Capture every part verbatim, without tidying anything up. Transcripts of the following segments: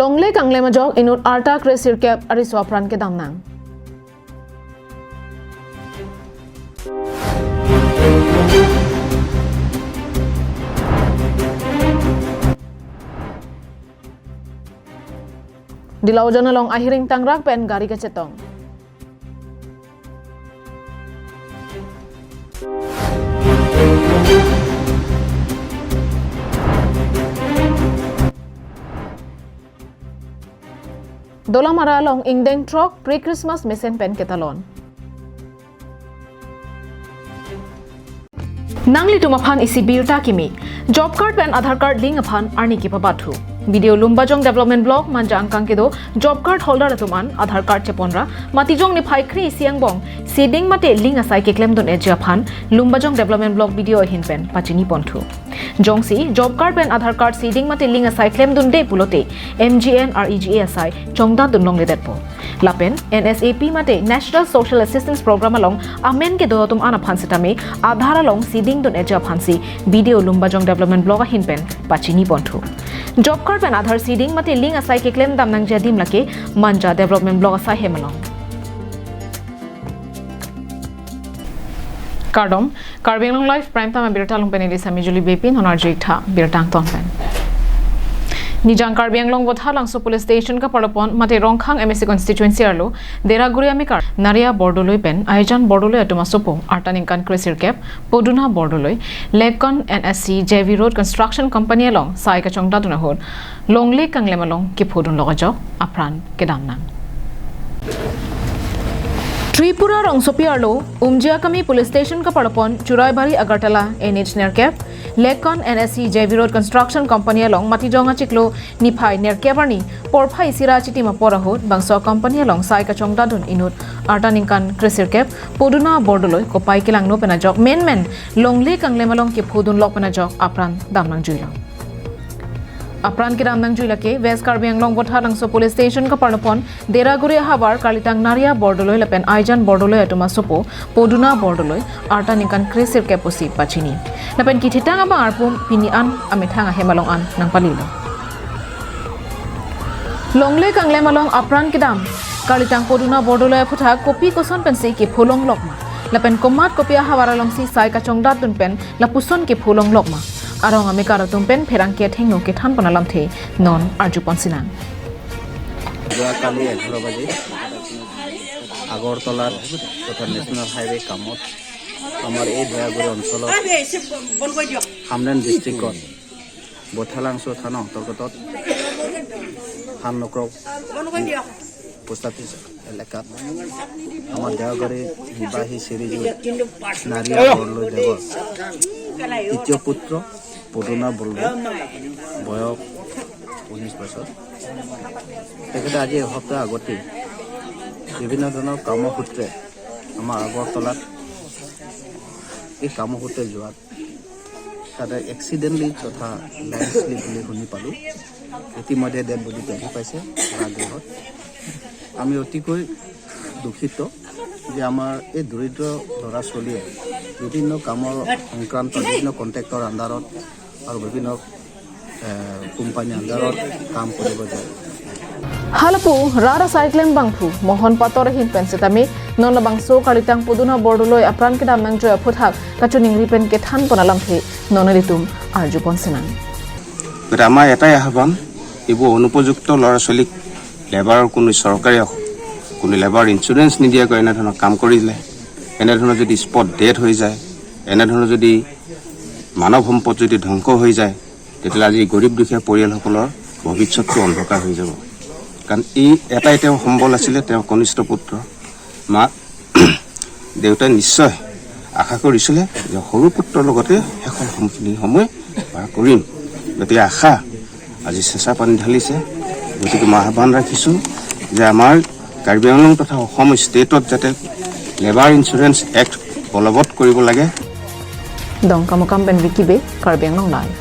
Longle kanglem ajok inut arta kre sirkep ariso apran kedam nang. Dilaujan along ahiring tangrak pen gari kachetong. Dolamara along ingdeng throk pre-Christmas mesen pen ketalon. Nanglitum aphan isi birta kimi. Job card pen Aadhaar card link aphan arni kepabathu. B D O Lumbajong Development Block Manja angkang kedo job card holder atum an Aadhaar card cheponra Matijong niphai kre isi angbong seeding mate link asai keklemdun eji aphan Lumbajong Development Block B D O ahin pen pachini ponthu. Jongsi job card pen Aadhaar card seeding mate link asai klemdunde pulote M G N R E G A asai chongdatdun longledetpo. Lapen N S A P mate National Social Assistance Program along amen kedo atum an aphan sitame Aadhaar along seeding dun eji aphansi B D O Lumbajong Development Block ahin pen pachini ponthu. Job card pen Aadhaar seeding mate link asai keklem dam nangji adim lake Manja Development Block asai hem along. Kardom, Karbi Anglong Live Prime Time abirta along pen neli Sami Juli Beypi, non arju-ik tha birta angton pen. Nijang Karbi Anglong Vothatlangso Police Station kaparlopon mate Rongkhang M A C constituency arlo Deraguri amekar Naria Bordoloi pen Aijan Bordoloi atum asopo arta ningkan kre sirkep Poduna Bordoloi, Lekon N S C J V Road Construction Company along sai kachongdatdun ahut longle kanglem along kephodun lok ajok apran kedam nang. Tripura rongsopi arlo Umjiakami Police Station kaparlopon Churaibari Agartala N H nerkep, Lekon N S C J V Road Construction Company along Matijong achiklo niphai nerkep arni porphai isi ra chitim apor ahut bangso company along sai kachongdatdun inut arta ningkan kre sirkep Poduna Bordoloi kopai kelangno pen ajok menmen longle kanglem along kephodun lok pen ajok apran dam nangjuilo. Apran kedam nangjui lake West Karbi Anglong Vothatlangso Police Station kaparlopon Deraguri ahavar karlitang Naria Bordoloi lapen Aijan Bordoloi atum asopo Poduna Bordoloi arta ningkan kre sirkep pusi pachini. Lapen kethitang abang arpum pini an amethang ahem along an nangpalilo. Longle kanglem along apran kedam karlitang Poduna Bordoloi aphuthak kopi koson pensi kepholong lokma, lapen komat kopi ahavar alongsi sai kachongdatdun pen lapuson kepholong lokma, arong amekar atum pen pherangke athengno kethan pon alamthe non arju ponsinang. যোৱাকালি এঘাৰ বাজি আগৰতলাত তথা national highway কামত আমাৰ এই দয়াগুৰি অঞ্চলত হামৰেণ ডিষ্ট্ৰিক্টত বঠালাংচ' থানা অন্তৰ্গত হাননক্ৰ পোষ্ট অফিচ এলেকাত আমাৰ দেওগাৰী নিবাসী শ্ৰীযুত নাৰিয়া বৰদলৈ দেৱৰ তৃতীয় পুত্ৰ পদুনা বৰদলৈ, বয়স ঊনৈছ বছৰ। তেখেতে আজি এসপ্তাহ আগতে বিভিন্ন ধৰণৰ কামৰ সূত্ৰে আমাৰ আগৰতলাত এই কামৰ সূত্ৰে যোৱাত তাতে এক্সিডেণ্টলি তথা লেণ্ডশ্লাইড বুলি শুনি পালোঁ। ইতিমধ্যে ডেড বডিটো আহি পাইছে ৰাজগৃহত। আমি অতিকৈ দুখিত যে আমাৰ এই দৰিদ্ৰ ল'ৰা ছোৱালীয়ে বিভিন্ন কামৰ সংক্ৰান্ত, বিভিন্ন কণ্ট্ৰেক্টৰ আণ্ডাৰত আৰু বিভিন্ন, এ, কোম্পানী আণ্ডাৰত কাম কৰিব যায়। Halapu rara cyclone bangphu Mohon Pator ahin pen setame non labangso karlitang Poduna Bordoloi apran kedam nangjui aphuthak kachiningri pen kethan pon alamthe non ilitum arju ponsinang. গতিকে আমাৰ এটাই আহ্বান, এইবোৰ অনুপযুক্ত ল'ৰা ছোৱালীক লেবাৰৰ কোনো চৰকাৰে কোনো লেবাৰ ইঞ্চুৰেঞ্চ নিদিয়াকৈ এনেধৰণৰ কাম কৰিলে, এনেধৰণৰ যদি স্পট ডেথ হৈ যায়, এনেধৰণৰ যদি মানৱ সম্পদ যদি ধ্বংস হৈ যায়, তেতিয়াহ'লে আজি গৰীব দুখীয়া পৰিয়ালসকলৰ ভৱিষ্যতটো অন্ধকাৰ হৈ যাব। কাৰণ এই এটাই তেওঁৰ সম্বল আছিলে, তেওঁৰ কনিষ্ঠ পুত্ৰ। মাক দেউতাই নিশ্চয় আশা কৰিছিলে যে সৰু পুত্ৰৰ লগতে শেষৰ সময়খিনি সময় পাৰ কৰিম। গতিকে আশা আজি চেঁচা পানী ঢালিছে। গতিকে মই আহ্বান ৰাখিছোঁ যে আমাৰ কাৰ্বি আংলং তথা অসম ষ্টেটত যাতে লেবাৰ ইঞ্চুৰেঞ্চ এক্ট বলবৎ কৰিব লাগে। Dongkamukam pen Vicky Bey, Karbi Anglong Live.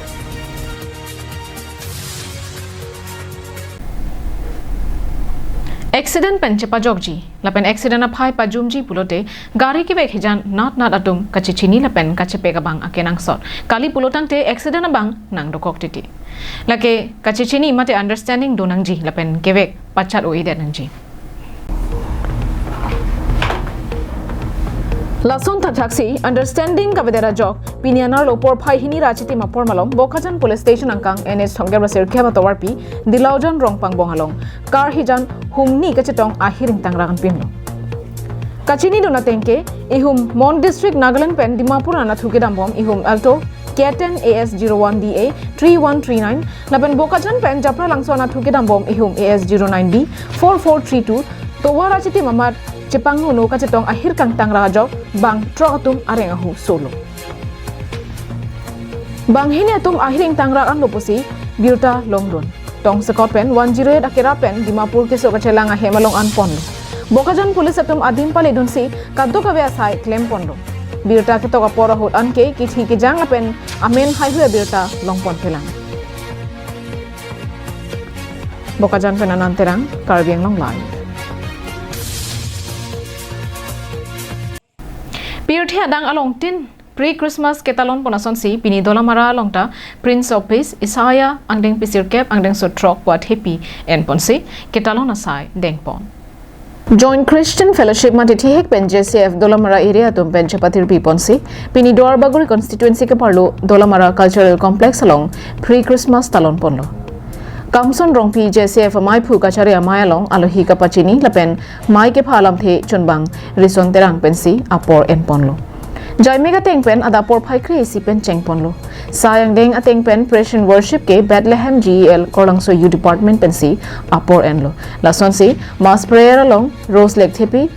Accident pen chepajokji lapen accident aphai pajumji pulote gari kevek hijan nat nat atum kachechini lapen kachepek abang akenangsot. Kali pulotangte accident abang nangdokok titi. Lake kachechini mate understanding do nangji lapen kevek pachat o-edet nangji. Lason thakthaksi understanding kavedet ajok pini anerlo porphai hini ra chitim apor malom Bokajan Police Station angkang N H thomkep ra sirkep atovarpi Dilaujan Rongpangbong along car hijan humni kachetong ahir ingtangrak anpinlo. Kachinidun ateng ke ihum Mon District, Nagaland pen Dimapur anatthu kedambom ihum Alto K ten A S zero one D A three one three nine lapen Bokajan pen Japralangso anatthu kedambom ihum A S zero nine B four four three two tovar achitim amat chepangnono kachetong ahir kangtangrak ajok bang truck atum areng ahu solo. Banghini atum ahir ingtangrak anlo pusi birta longdun. Tongsekot pen one zero eight akerap pen Dimapur keso kachelang ahem along anponlo. Bokajan Police atum adim palidunsi kadokave asai klemponlo. Birta ketok apor ahut anke kithi kejang lapen amen haihui abirta longponpelang. Bokajan pen Anand Terang, Karbi Anglong Live. Pirthe adang alongtin pre-Christmas ketalonpon asonsi pini Dolamara along ta Prince of Peace Isaiah angdengpi sirkep angdengso throk pu athepi enponsi ketalon asai dengpon. Joint Christian Fellowship mate thihek pen J C F Dolamara area atum pen chepatirpiponsi pini Duarbagori constituency keparlo Dolamara Cultural Complex along pre-Christmas talonponlo. Kamson Rongpi J C F amaiphu kachari amei along alohi kapachini lapen mei kepha alamthe chunbang Rison Terang pensi apor enponlo. Jaime ateng pen adap porphai kre-isi pen chengponlo. Sai angdeng ateng pen praise and worship ke Bethlehem G E L Korlangso Youth Department pensi apor enlo. Lasonsi mass prayer along Rose Lekthepi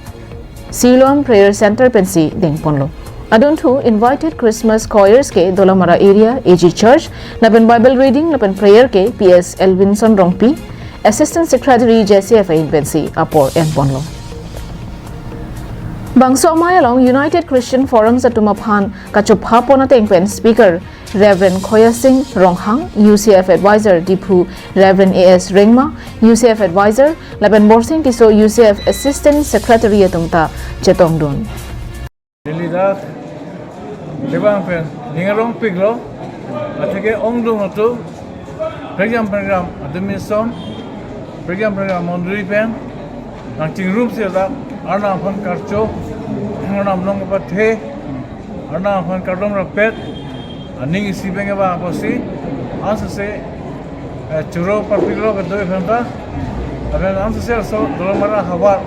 Siloam Prayer Center pensi dengponlo. Adunthu invited Christmas choirs ke Dolamara area A G Church lapen Bible reading lapen prayer ke P S Elvinson Rongpi, Assistant Secretary J C F ahin pensi apor enponlo. Bangso amei along United Christian Forums atum aphan kachophapon ateng pen speaker Reverend Khoyasing Ronghang, U C F Advisor Diphu, Reverend A S Rengma, U C F Advisor, lapen Borsing Tisso, U C F Assistant Secretary atum ta chetongdun. Lily dak, tebang pen, ning arongpiklo, atheke ongdung atum, prekjam prekjam, atum ison, prekjam prekjam mondoli pen, nangchingrumsi dak, Arnam aphan karcho, Arnam along kapathe, Arnam aphan kardom rapet, aning isi beng eba apotsi, ansose, eh, choro parpiklo kedo ephanta, lapen ansose laso Dolamara havar,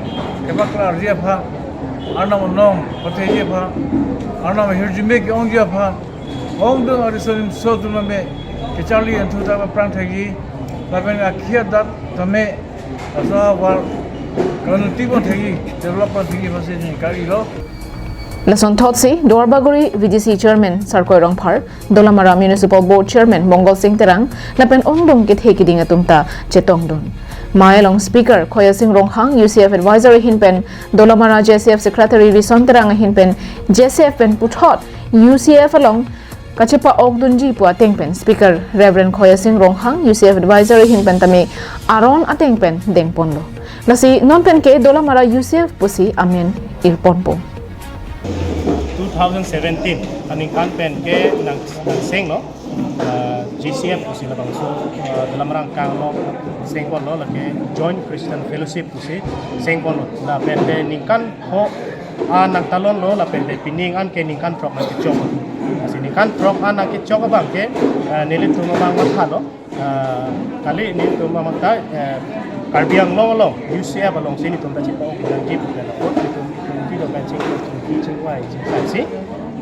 kepaklarji aphan, Arnam along patheji aphan, Arnam ahirjume ke-ongji aphan, ongdung ariso nimso atum tame, kecharli enthu ta aphrang thekji, lapen akhia dat tame, laso havar, kanuti pon thekji, develop pon thekji aphansi ning karilo. Lason thotsi, Duarbagori V D C Chairman Sarkoi Rongphar, Dolamara Municipal Board Chairman Mongol Sing Terang, lapen ongdung kethe kiding atum ta chetongdun. Mei along Speaker Khoyasing Ronghang, U C F Advisor ahin pen, Dolamara J C F Secretary Rison Terang ahin pen, J C F pen puthot U C F along kachepa-okdunji pu ateng pen Speaker Reverend Khoyasing Ronghang, U C F Advisor ahin pen tame aron ateng pen dengponlo. Lasi non pen ke Dolamara U C F pusi amen irponpo. Two thousand seventeen aningkan pen ke nang, nangsenglo, ah, J C F pusi labangso, ah, Dolamara angkang along sengponlo, lake Joint Christian Fellowship pusi sengponlo. Lapen te ningkan pho an nangtalonlo, lapen te pining an ke ningkan throk nangkechok. Lasi ningkan throk an nangkechok abang ke, ah, nelitum abang mathalo. Ah, kali nelitum amang ta, eh, Karbi Anglong along, U C F alongsi nelitum ta chepa-ok nangji pu pen apot, nelitum, nelitum video kan ching, ching, chingvai, chingvaisi.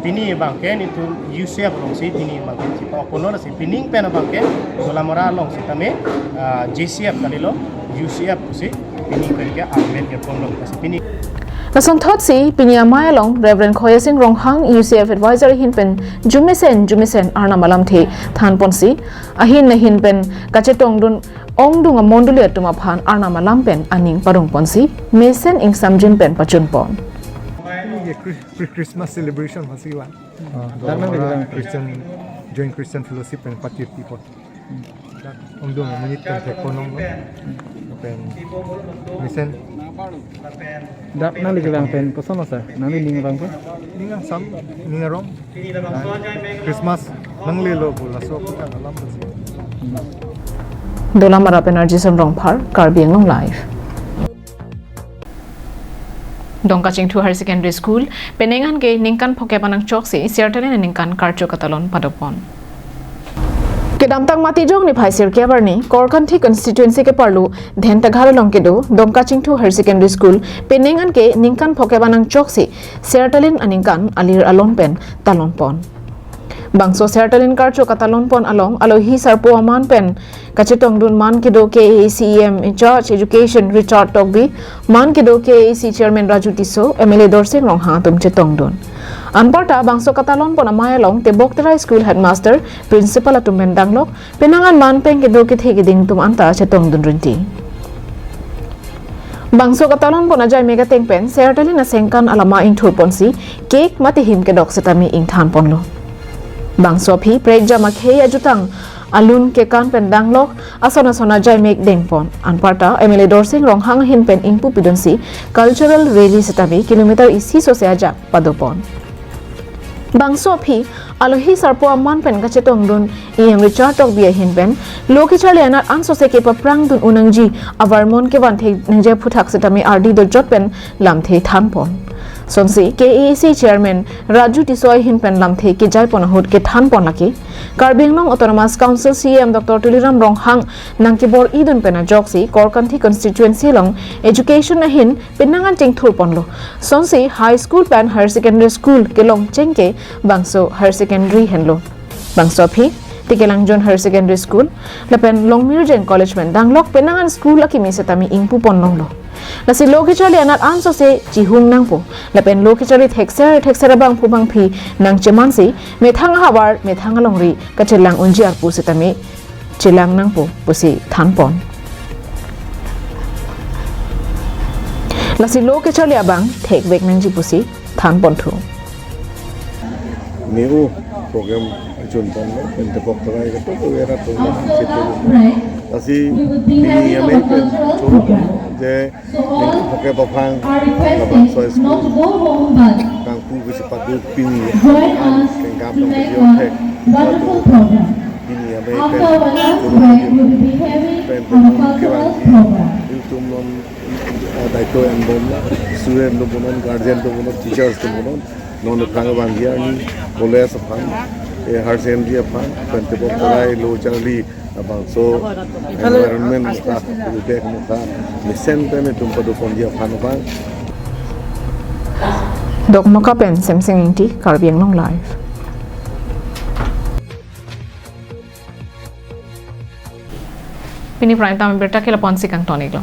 Pini abang ke nelitum U C F alongsi, pini abang ke chepa-okponlo, lasi pining pen abang ke Dolamara alongsi tame, ah, J C F kalilo, U C F pusi pining pen ke amen irponlo, lasi pini. Lason thotsi, pini amei along Reverend Khoyasing Ronghang, U C F Advisor ahin pen jumesen, jumesen Arnam alamthe thanponsi, ahin ahin pen kachetongdun ongdung amondoli atum aphan Arnam alam pen aning parongponsi, mesen ingsamjin pen pachunpon. Ini ke Chris-, pre-Christmas celebration masih wan. Ah, Dolamara Christian, Joint Christian Fellowship pen patirpipon. Ongdung amonit pen thekponlonglo. Pen mesen. Dak nangli kelang pen koson lo sir? Nangli ning abang pen? Ning angsam, ning arong. Christmas nanglelo pu laso aphuthak alam pusi. Dolamara pen Arjison Rongphar, Karbi Anglong Live. Dongkachingthu Higher Secondary School penang an ke ningkan phokep anangchoksi Sertalin aningkan karcho katalon padopon. Kedamtang Matijong niphai sirkep arni Korkanthi constituency keparlo Dhentaghat along kedo Dongkachingthu Higher Secondary School penang an ke ningkan phokep anangchoksi Sertalin aningkan alir alon pen talonpon. Bangso Sertalin karcho katalonpon along alohi sarpo aman pen kachetongdun man kedo K A A C E M in charge education Richard Tokbi, man kedo K A A C chairman Raju Tisso, M L A Dorsing Ronghang atum chetongdun. Anparta bangso katalonpon amei along Tebokterai school headmaster, principal atum pen danglok, penang an man pen kedo kethe keding atum anta chetongdun rinti. Bangso katalonpon ajaimek ateng pen Sertalin asengkan alama ingthurponsi cake mate him kedok setame ingthanponlo. Bangso aphi prekjam akhei ajutang alun kekan pen danglok ason ason ajaimek dengpon. Anparta M L A Dorsing Ronghang ahin pen ingpu pidunsi cultural rally setame kilometer isi sose ajak padopon. Bangso aphi alohi sarpo aman pen kachetongdun E M Richard Tokbi ahin pen lo kecharli anat ansose kepaprangdun unangji avarmon kevan thek nangji aphuthak setame ardi dojot pen lamthe thanpon. Sonsi K A A C chairman Raju Tisso ahin pen lamthe kejaipon ahut kethanpon lake Karbi Anglong Autonomous Council C E M Doctor Tuliram Ronghang nangkebor-idun pen ajoksi Korkanthi constituency along education ahin penang an chingthurponlo. Sonsi high school pen higher secondary school kelong chengke bangso higher secondary henlo. Bangso aphi Tekelangjun Higher Secondary School lapen Longmirjeng College pen danglok penang an school akimi setame ingpuponlonglo. Lasi lo kecharli anat ansose chihung nangpo lapen lo kecharli thekser thekser abangphu bangphi nangchemansi methang ahavar methang alongri kachelang unji arpu setame chelang nangpo pusi thanpon. Lasi lo kecharli abang thekvek nangji pusi thanponthu. New program junponlo, pen Tebokterai kedo ko era program chepelo. Lasi pini amei pen choro je ningkan phokep aphan labangso school kangpu kisi paduk pini an kengkam tong kejor thek. Pini amei pen choro pen pen kevangji ilitum non, eh, daito enbomlo, student atum punon, guardian atum punon, teachers atum punon, non aphrang vangji arni college aphan, eh, higher secondary aphan, pen Tebokterai lo charli labangso environment mukha, rubek mukha, mesen pen itum padoponji aphan abang. Dokmoka pen Semsing Ingti, Karbi Anglong Live. Pini prime time abirta ke lapu-ansi kangton-iklo.